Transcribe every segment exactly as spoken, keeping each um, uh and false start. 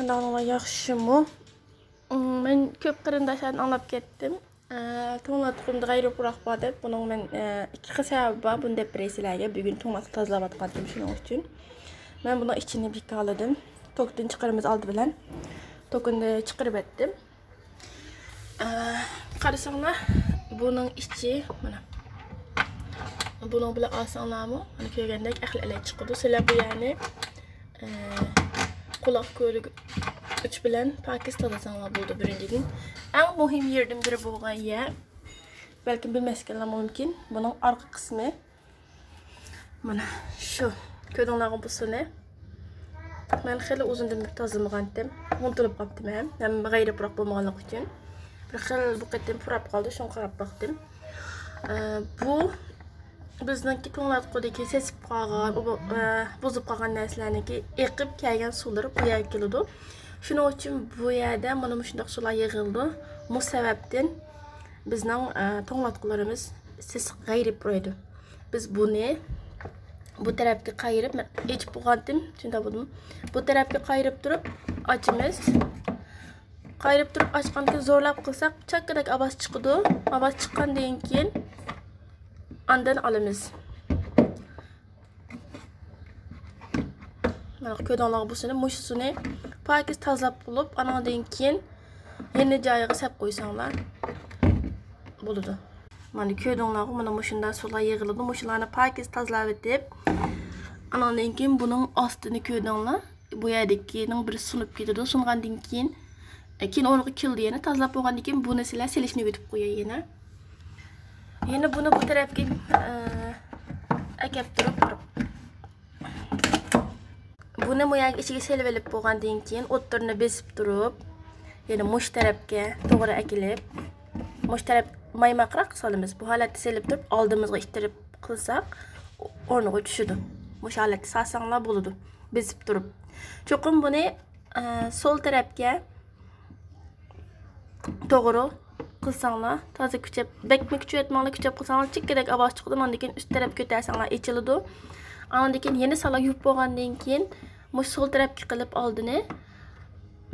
قانداقلار، ياخشىمۇ؟ مم، مەن كۆپ قېرىنداشلاردىن ئاڭلاپ كەتتىم. ئە، توڭلاتقۇمدا غەيرىي پۇراق بار دەپ. بۇنىڭ مەن، ئە، ئىككى خىل سەۋەبى بار. بۇنى دەپ بېرەي سىلەرگە. بۈگۈن توڭلاتقۇ تازىلاۋاتقانتىم، شۇنىڭ ئۈچۈن. مەن بۇنىڭ ئىچىنى بىكارلىدىم. توكتىن چىقىرىمىز ئالدى بىلەن. توكىنى چىقىرىۋەتتىم. ئە، قارىساڭلار، بۇنىڭ ئىچى، مانا. بۇنىڭ بىلەن ئالساڭلارمۇ، مانا كۆرگەندەك ئەخلەت چىقىدۇ. سىلەر بۇ يەرنى، ئە، قۇلاق كۆرگۈچ بىلەن پاكىز تازىلىساڭلار بولىدۇ، بىرىنچىدىن. ئەڭ مۇھىم يېرىدىن بىرى بولغان يەر، بەلكىم بىلمەسكەنلەر مۇمكىن، بۇنىڭ ئارقا قىسمى. مانا شۇ، كۆردۈڭلارغۇ بۇسىنى. مەن خېلى ئۇزۇندىن بېرى تازىلىمىغانتىم. ئۇنتۇلۇپ قاپتىمەن. ھەم غەيرىي پۇراق بولمىغانلىقى ئۈچۈن. بىر خىل بۇ قېتىم پۇراپ قالدى، شۇڭا قاراپ باقتىم. ئە، بۇ بىزنىڭكى توڭلاتقۇدىكى سېسىپ قالغان، ئۇ، ئە، بۇزۇپ قالغان نەرسىلەرنىڭكى ئېقىپ كەلگەن سۇلىرى بۇ يەرگە كېلىدۇ. شۇنىڭ ئۈچۈن بۇ يەردە مانا مۇشۇنداق سۇلار يىغىلىدۇ. مۇ سەۋەبتىن بىزنىڭ، ئە، توڭلاتقۇلىرىمىز سېسىق، غەيرىي پۇرايدۇ. بىز بۇنى بۇ تەرەپكە قايرىپ، مەن ئېچىپ بولغانتىم، چۈنكى بۇ تەرەپكە قايرىپ تۇرۇپ ئاچىمىز. قايرىپ تۇرۇپ ئاچقاندىن كېيىن زورلاپ قىلساق، چاككىدەك ئاۋاز چىقىدۇ. ئاۋاز چىققاندىن كېيىن ئاندىن ئالىمىز. مانا كۆردۈڭلارغۇ بۇسىنى، مۇشۇسىنى پاكىز تازىلاپ بولۇپ، ئانىڭدىن كېيىن يەنە جايىغا سەپ قويساڭلار بولىدۇ. مانا كۆردۈڭلارغۇ، مانا مۇشۇنداق سۇلار يىغىلىدۇ. مۇشۇلارنى پاكىز تازىلاۋېتىپ، ئانىڭدىن كېيىن بۇنىڭ ئاستىنى كۆردۈڭلار. بۇ يەردىكىنىڭ بىرى سۇنۇپ كېتىدۇ. سۇنغاندىن كېيىن، ئە، كېيىن ئورنىغا كېلىدۇ يەنە. تازىلاپ بولغاندىن كېيىن بۇنى سىلەر سېلىشنى ئۆگىتىپ قوياي يەنە. يەنە بۇنى بۇ تەرەپكە، ئە، ئەكەپ تۇرۇپ، بۇنى بۇ يەرگە ئىچىگە سېلىۋېلىپ بولغاندىن كېيىن ئوتتۇرىنى بېسىپ تۇرۇپ، يەنە مۇشۇ تەرەپكە توغرا ئەكېلىپ، مۇشۇ تەرەپ مايماقراق سالىمىز. بۇ ھالەتتە سېلىپ تۇرۇپ ئالدىمىزغا ئىتتىرىپ قىلساق ئورنىغا چۈشىدۇ. مۇشۇ ھالەتتە سالساڭلار بولىدۇ. بېسىپ تۇرۇپ. چوقۇم بۇنى، ئە، سول تەرەپكە توغرا قىلساڭلار، تازا كۈچەپ، بەكمۇ كۈچەيتمەڭلار، كۈچەپ قىلساڭلار چىككىدەك ئاۋاز چىقىدۇ، ئاندىن كېيىن ئۈست تەرەپ كۆتەرسەڭلار ئېچىلىدۇ. ئاندىن كېيىن يەنە سالا يۇيۇپ بولغاندىن كېيىن مۇشۇ سول تەرەپكە قىلىپ ئالدىنى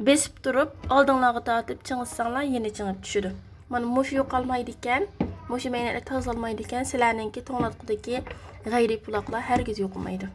بېسىپ تۇرۇپ ئالدىڭلارغا تارتىپ چىڭىتساڭلار يەنە چىڭىپ چۈشىدۇ. مانا مۇشۇ يوقالمايدىكەن، مۇشۇ مەينەتلەر تازىلالمايدىكەن، سىلەرنىڭكى توڭلاتقۇدىكى غەيرىي پۇلاقلار ھەرگىز يوقىمايدۇ.